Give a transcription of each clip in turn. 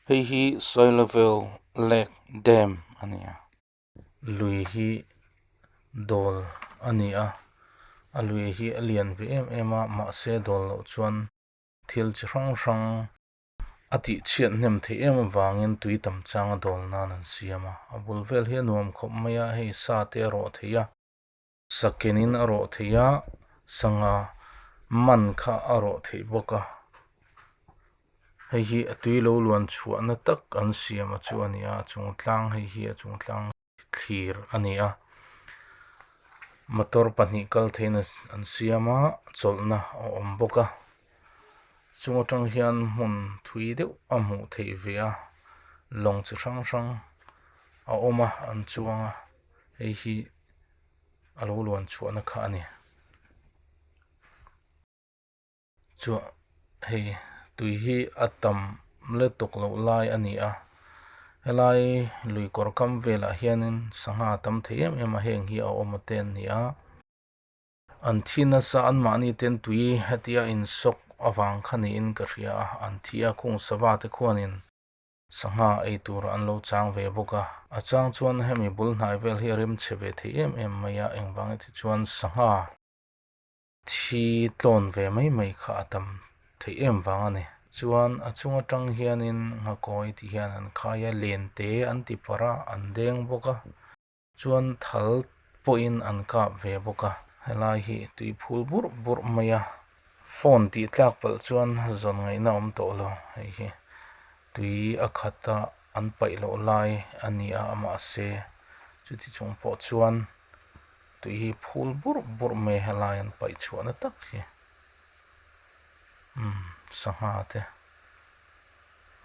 Hei hi Sawilavel lake dam a ni a lui hi dawl a ni a a lui hi a lian ve em em a mahse dawl loh chuan thil chi hrang hrang a tih chhiat hnem theih em avangin tui tam chang a dawl nan an siam a a bul vel hi a nuam khawp mai a hei sa te a rawh thei a. Sakenin a rawh theih a, sangha man kha a rawh theih bawk a, hei hi a tui lo luan chhuahna tak an siam a chu a ni a, a chung tlang hei hi a chung tlang thlir a ni a, motor pahnih kal theihin an siam a, chawlhna a awm bawk a, chung atang hian hmun thui deuh a hmuh theih ve a, lawng chi hrang hrang a awm a an chuang a, hei hi. a lo luan chhuahna kha a ni chuan hei tui hi a tam lutuk loh lai a ni a helai lui kawr kam velah hianin sangha a tam thei em em a heng hi a awm te an ni a an thi nasa anmahni ten tui hetia insawk avang kha niin ka hria a an thi a khung sava te khuanin. Sangha ei tur an lo chang ve bawk a, a chang chuan hemi bul hnai vel hi a rem chhe ve thei em em mai a, engvang eti chuan sangha thi tlawn ve mai mai kha a tam theih em vang a ni. Chuan a chung atang hianin nghakawi tih hian an khai a, len te an ti parh a, an deng bawk a. Chuan thal pawhin an kap ve bawk a, helai hi tui phul burh burh mai a, phone tih tlak palh chuan zawn ngaihna a awm tawh lo, hei hi tui a khat a an paih loh lai a ni a mahse chuti chung pawh chuan tui hi phul burh burh mai a helai an paih chhuahna tak hi umm sangha te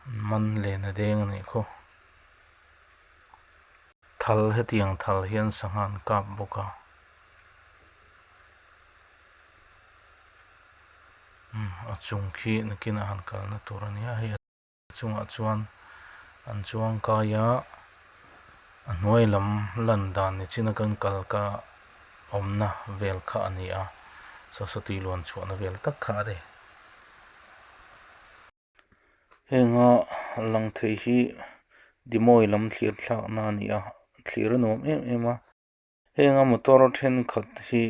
an man len a deng a nih khaw. Thal hetiang thal hian sangha an kap bawk a umm a chung khi nakinah han kalna tur a ni a hei a chungah chuan an chuang kai a a hnuai lam lan dan ni chin a kan kal ka awmna vel kha a ni a saw saw tui luan chhuahna vel tak kha a ni. Henga lang thei hi Dimawi lam thlir thlakna a ni a thlir a nuam em em a henga motor thenkhat hi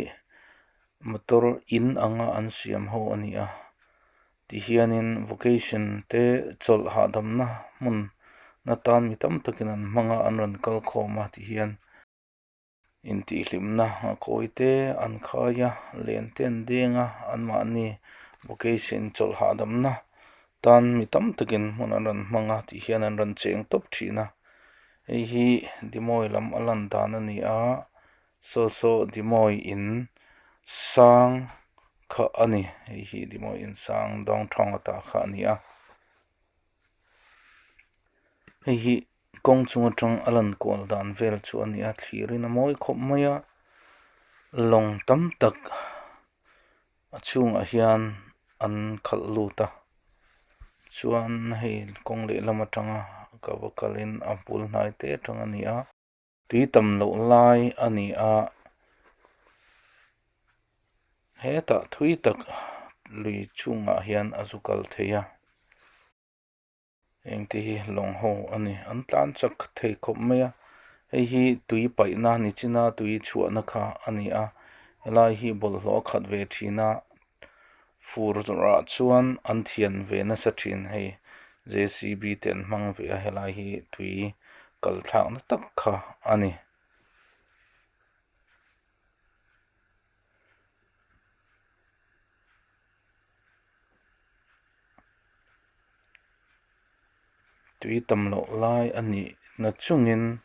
motor in anga an siam ho a ni a tihianin vacation te chawlh hahdamna hmun atan mi tam takin an hmang a an rawn kal khawm a tihian. Intihhlimna a kawi te an khai a len te an deng a anmahni vacation chawlh hahdamna tan mi tam takin hmun an rawn hmang a tih hian an rawn cheng tawp thin a hei hi Dimawi lam a lan dan a ni a saw saw Dimawi in sang kha a ni hei hi Dimawi in sang Dawngthawng ata kha a ni a hei hi. Kawng chung atang a lan kual dan vel chu a ni a thlir in a mawi khawp mai a lawng tam tak a chhungah hian an khalh lut a chuan hei kawng lehlam atanga ka va kal in a bul hnai te atang a ni a tui tam loh lai a ni a hetah thui tak lui chhungah hian a zu kal thei a. Engte hi lawng ho a ni an tlan chak thei khawp mai a hei hi tui paihna nichina tui chhuahna kha a ni a helai hi bawlhhlawh a khat ve thin a fur zawrah chuan an thian ve nasa thin hei J C B te an hmang ve a helai hi tui kal thlakna tak kha a ni. Tui tam loh lai a nih na chungin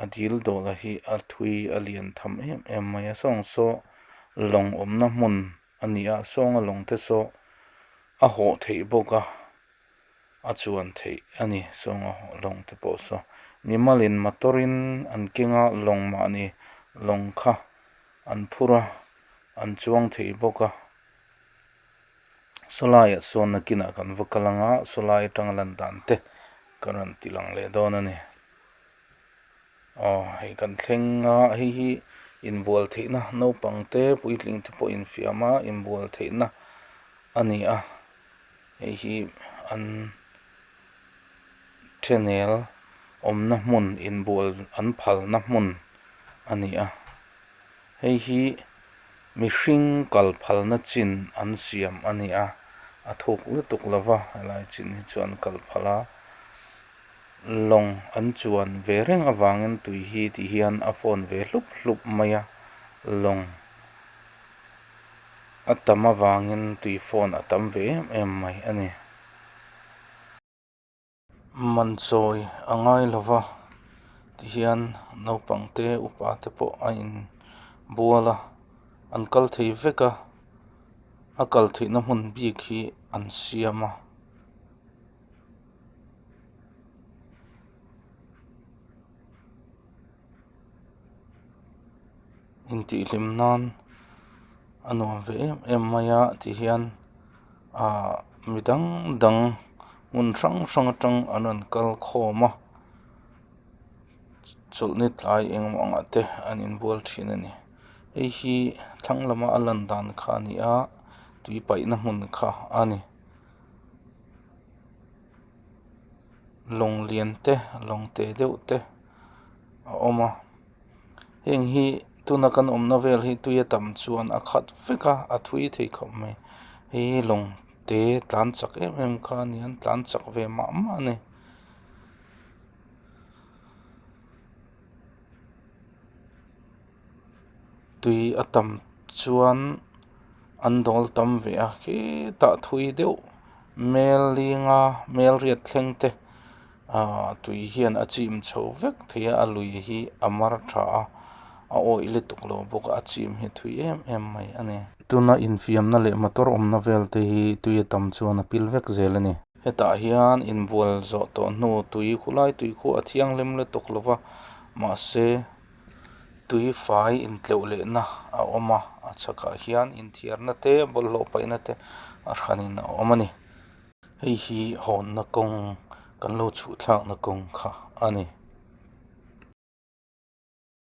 a dil dawla hi a thui a lian tham em em mai a sawng saw lawng awmna hmun a ni a sawnga lawng te saw a hawh theih bawk a a chuan theih a ni sawnga lawng te pawh saw mimalin motor in an keng a lawng mahni lawng kha an phur a an chuang thei bawk a. Saw laiah sawn nakinah kan va kal ang a saw lai atanga lan dan te ka rawn ti lang leh dawn a ni aw hei kan thleng a hei hi inbual theihna naupang te puitling te pawh infiam a inbual theihna a ni a hei hi an. Thenel awmna hmun inbual an phalna hmun a ni a hei hi mihring kal phalna chin an siam a ni a a thuk lutuk lova helai chin hi chu an kal phal a lawng an chuan ve reng avangin tui hi ti hian a fawn ve hlup hlup mai a lawng a tam avangin tui fawn a tam ve em em mai a ni. Man chawi a ngai lo va tihian naupang te upa te pawh a in bual a an kal thei vek a a kal theihna hmun bik hi an siam a. Intihhlim nan a nuam ve em em mai a tihian ahh mi dang dang hmun hrang hrang atang an rawn kal khawm a chawlhni tlai engemaw ang ah te an inbual thin a ni hei hi thlang lama a lan dan kha a ni a tui paihna hmun kha a ni. Lawng lian te lawng te deuh te a awm a heng hi tuna kan awmna vel hi tui a tam chuan a khat vek a a thui thei khawp mai hei hi lawng te tlan chak em em kha a ni a an tlan chak ve mah mah a ni. Tui a tam chuan an dawl tam ve a khitah thui deuh mel linga mel riat thleng te ahh tui hian a chim chho vek thei a a lui hi a mar tha a a awih lutuk lo bawk a a chim hi a thui em em mai a ni. Tuna infiamna leh motor awmna vel te hi tui a tam chuan a pil vek zel a ni. Hetah hian inbual zawh tawh hnu tui khulai tui khu a thianghlim lutuk lo va mahse tui fai intleuh leh na a awm a a chhakah hian inthiarna te bawlhhlawh paihna te a hranin a awm a ni. Hei hi hawnna kawng kan lo chhuh thlakna kawng kha a ni.